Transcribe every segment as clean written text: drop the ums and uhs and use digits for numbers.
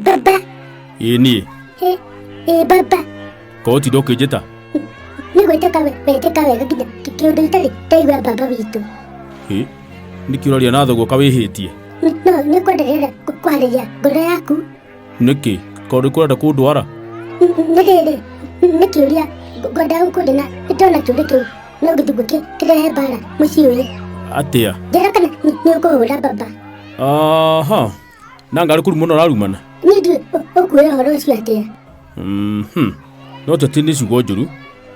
Baba. Ĩĩ niĩ. Ĩ baba. Ko ũtinda ũkĩnjĩta? Nĩ gwĩtĩka wetĩka wega nginya kĩũndũ itarĩ ndaigua baba witũ. Ĩ, nĩkĩ ũraria na thoguo kawĩhĩtie? No nĩ kwenda ndĩrenda kwarĩria ngoro yaku. Nĩkĩ? Ko nĩ kũrenda kũndwara? Nĩ rĩrĩ, nĩ kĩũria ngwendaga gũkũria na nĩndona kĩũria kĩu no gĩthiĩ kĩrehe mbara mũciĩ ũyũ. Atĩa? Njĩra kana nĩ ũkũhũra baba. Aha. Na ngarĩ kũrumwo na ũrarumana? Niĩ ndiũĩ ũkuoya ũhoro ũcio atĩa. Mhm. No teti nĩ ciugo njũru.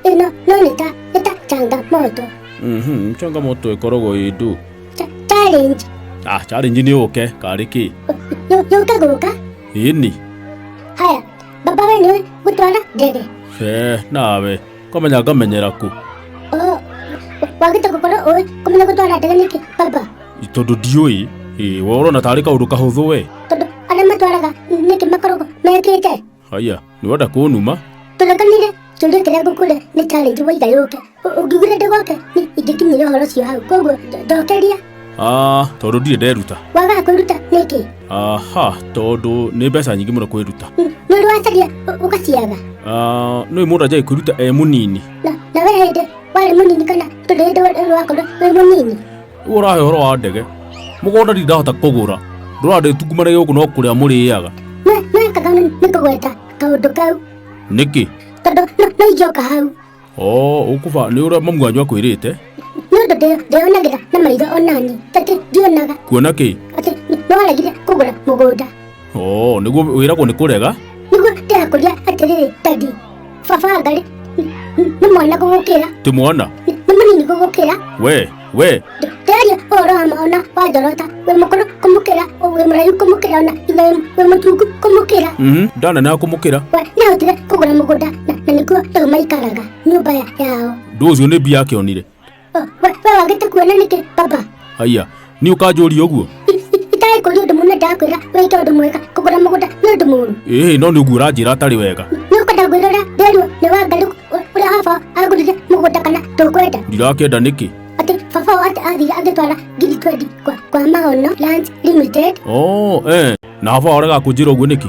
Ĩno no nĩ ta nĩ ta changamoto. Mhm. Changamoto ĩkoragwo ĩ ndũ. Challenge. Ah, challenge nĩ ũke karĩ kĩ? Yũke gũka. Ĩni. Haya, baba we nĩũĩ gũtwara ndege? Eh, nawe. Kwamenya ngamenyera kũ? Oh, wagĩte gũkorwo ũĩ kũmenya gũtwara ndege nĩkĩ baba? Tondũ ndiũĩ. Ĩ, we ũrona tarĩ kaũndũ kahũthũ we. Tondũ arĩa matwaraga nĩkĩ makoragwo mekĩte? Haya, nĩ wenda kũnuma? Tũrekanire kĩũria kĩrĩa ngũkũria nĩ challenge waiga yũke. Ũngiugire ndĩgoke nĩ ingĩkinyire ũhoro ũcio hau. Koguo ndokeria. Ah, tondũ ndirĩ nderuta. Wagaga kwĩruta nĩkĩ? Aha, tondũ nĩ mbeca nyingĩ mũno kwĩruta. Nĩ ũrĩ wacaria ũgaciaga? Ah, nĩ mũndũ anjagia kwĩruta e mũnini. Na we hĩndĩ warĩ mũnini kana tondũ hĩndĩ wakorwo wĩ mũnini? Rĩu ũrahe ũhoro wa ndege. Mũgũnda ndirĩ ndahota kũgũra. Ndũrandĩtungumanagia gũkũ no kũrĩa mũrĩaga. Mwekaga nĩ kũgweta kaũndũ kau. Nĩkĩ? Tondũ no ingĩoka hau. Oh, ũkũba nĩ ũrĩa mamu wanyu akwĩrĩte? Nĩ ũndũ ndĩonagĩra na maitho onani. Atĩ ndionaga. Kuona kĩ? Atĩ nĩwaregire kũgũra mũgũnda. Oh, nĩguo wĩragwo nĩ kũrega? Nĩguo ndĩrakũria atĩrĩrĩ daddy. Baba Ngarĩ nĩ mwana gũgũkĩra. Ti mwana? Nĩ mũnini gũgũkĩra. We, we. Ndĩraria ũhoro wa ma ona wanjorota. Wĩ mũkũrũ kũmũkĩra, wĩ mũraihu kũmũkĩra ona nginya wĩ mũtungu kũmũkĩra. Mhm, ndaneneha kũmũkĩra. We nĩahotire kũgũra mũgũnda na nĩkuo rĩu maikaraga nyũmba yao. Ũndũ ũcio nĩ mbia akĩonire. We wagĩte kuona nĩkĩ baba? Haiya, niĩ ũkanjũria ũguo? Itarĩ kũria ũndũ mũno ndakwĩra wĩke ũndũ mwega, kũgũra mũgũnda nĩ ũndũ mũũru. Ĩĩ, no nĩ ũguo ũranjĩra atarĩ wega. Nĩ ũkwenda ngwĩre ũrĩa nderirwo nĩ Wangarĩ ũrĩa baba agũrire mũgũnda kana ndũkwenda? Ndirakĩenda nĩkĩ? Atĩ baba wao atĩ athire agĩtwara ngiri 20 kwa Maono Lands Limited. Oh, eh. Na baba wao arega kũnjĩra ũguo nĩkĩ?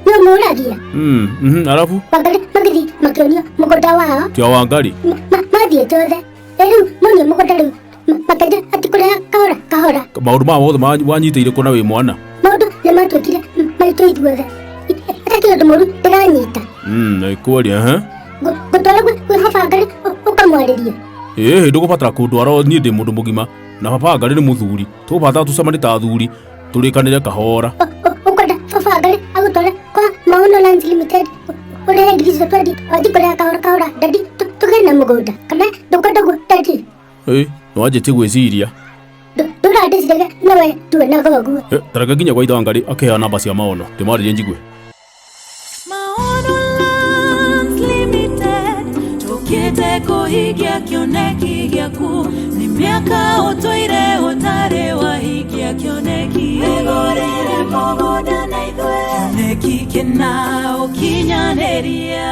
Nĩ ũmũragia? Mhm, arabu? Wangarĩ magĩthiĩ makĩonio mũgũnda wao. Ti a Wangarĩ? Mathiĩte othe. Rĩu monio mũgũnda rĩu makĩanjia atĩ kũrĩha kahora kahora. Maũndũ maya mothe wanyitĩire kũ na wĩ mwana? Maũndũ nĩ matuĩkire maitũ ithuothe. Hatakĩrĩ ũndũ mũũru ndĩranyita. Nĩ kwaria, ehe. Ngũtwara gwĩ baba Ngarĩ ũkamwarĩrie. Ĩĩ, ndũgũbatara kũndwara niĩ ndĩ mũndũ mũgima na baba Ngarĩ nĩ mũthuri. Tũgũbatara tũcemanie ta athuri tũrĩkanĩre kahora. Ũkwenda baba Ngarĩ agũtware kwa Maono Lands Limited ũrĩhe ngiri icio 20 wathiĩ kũrĩha kahora kahora daddy tũgĩe na mũgũnda kana ndũkwenda ũguo daddy? Ĩ, nĩwanjĩtie gwĩciria. Ndũrandĩciragia nowe tuonaga ũguo. Tareke nginya gwa ithe wa Ngarĩ akĩheana namba cia Maono ndĩmarĩrie njigue. Maono Lands Limited tũkĩte kũhingia kĩoneki gĩaku nĩ mĩaka ũtũire ũtarĩ wahingia kĩoneki wĩgũrĩre mũgũnda na ithuĩ kĩoneki kĩna ũkinyanĩria.